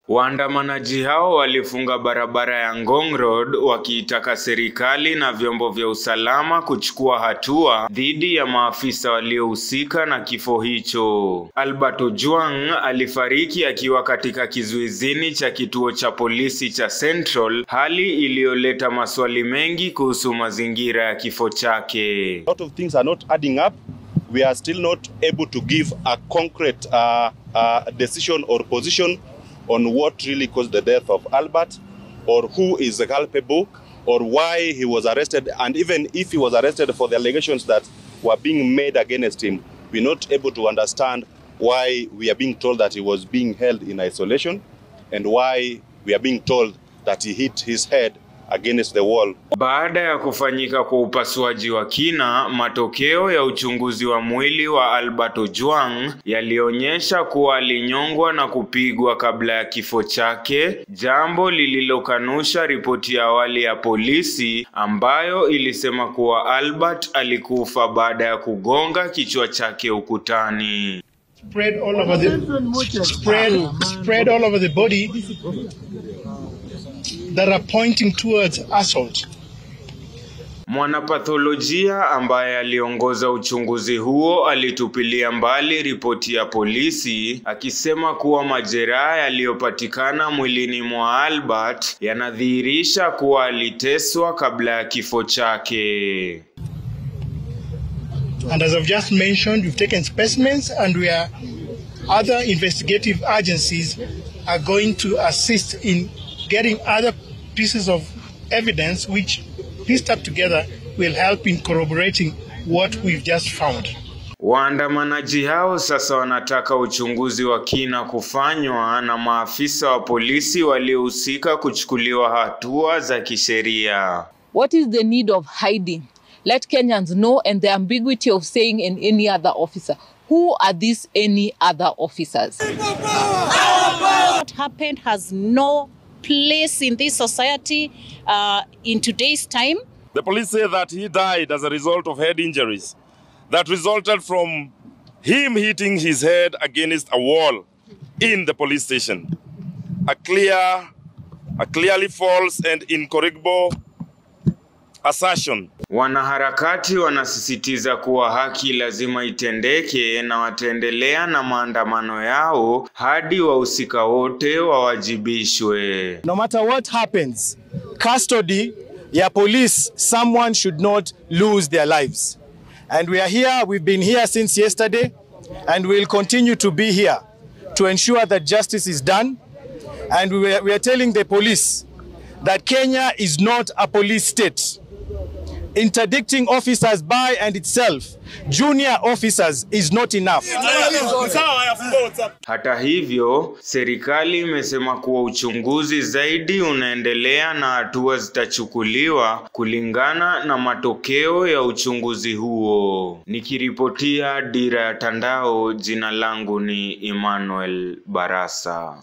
Waandamanaji hao walifunga barabara ya Ngong Road wakiitaka serikali na vyombo vya usalama kuchukua hatua dhidi ya maafisa waliohusika na kifo hicho. Albert Ojwang alifariki akiwa katika kizuizini cha kituo cha polisi cha Central, hali iliyoleta maswali mengi kuhusu mazingira ya kifo chake. A lot of things are not adding up. We are still not able to give a concrete decision or position on what really caused the death of Albert, or who is the culpable, or why he was arrested. And even if he was arrested for the allegations that were being made against him, we're not able to understand why we are being told that he was being held in isolation, and why we are being told that he hit his head against the wall. Baada ya kufanyika kwa upasuaji wa kina, matokeo ya uchunguzi wa mwili wa Albert Ojwang yalionyesha kuwa alinyongwa na kupigwa kabla ya kifo chake, jambo lililokanusha ripoti ya awali ya polisi ambayo ilisema kuwa Albert alikufa baada ya kugonga kichwa chake ukutani. Spread all over the body that are pointing towards assault. Mwanapatholojia ambaye aliongoza uchunguzi huo alitupilia mbali ripoti ya polisi akisema kuwa majeraha yaliyopatikana mwilini mwa Albert yanadhihirisha kuwa aliteswa kabla ya kifo chake. And as I've just mentioned, we've taken specimens and we are other investigative agencies are going to assist in getting other pieces of evidence which, pieced up together, will help in corroborating what we've just found. Waandamanaji hao sasa wanataka uchunguzi wa kina kufanywa na maafisa wa polisi waliohusika kuchukuliwa hatua za kisheria. What is the need of hiding? Let Kenyans know, and the ambiguity of saying in any other officer. Who are these any other officers? What happened has no place in this society in today's time. The police say that he died as a result of head injuries that resulted from him hitting his head against a wall in the police station. A clearly false and incorrigible assertion. Wanaharakati wanasisitiza kuwa haki lazima itendeke na wataendelea na maandamano yao hadi wahusika wote wawajibishwe. No matter what happens, custody ya police, someone should not lose their lives. And we are here, we've been here since yesterday, and we'll continue to be here to ensure that justice is done. And we are telling the police that Kenya is not a police state. Interdicting officers by and itself, junior officers, is not enough. Hata hivyo, serikali imesema kuwa uchunguzi zaidi unaendelea na hatua zitachukuliwa kulingana na matokeo ya uchunguzi huo. Nikiripotia Dira ya Tandao, jina langu ni Emmanuel Barasa.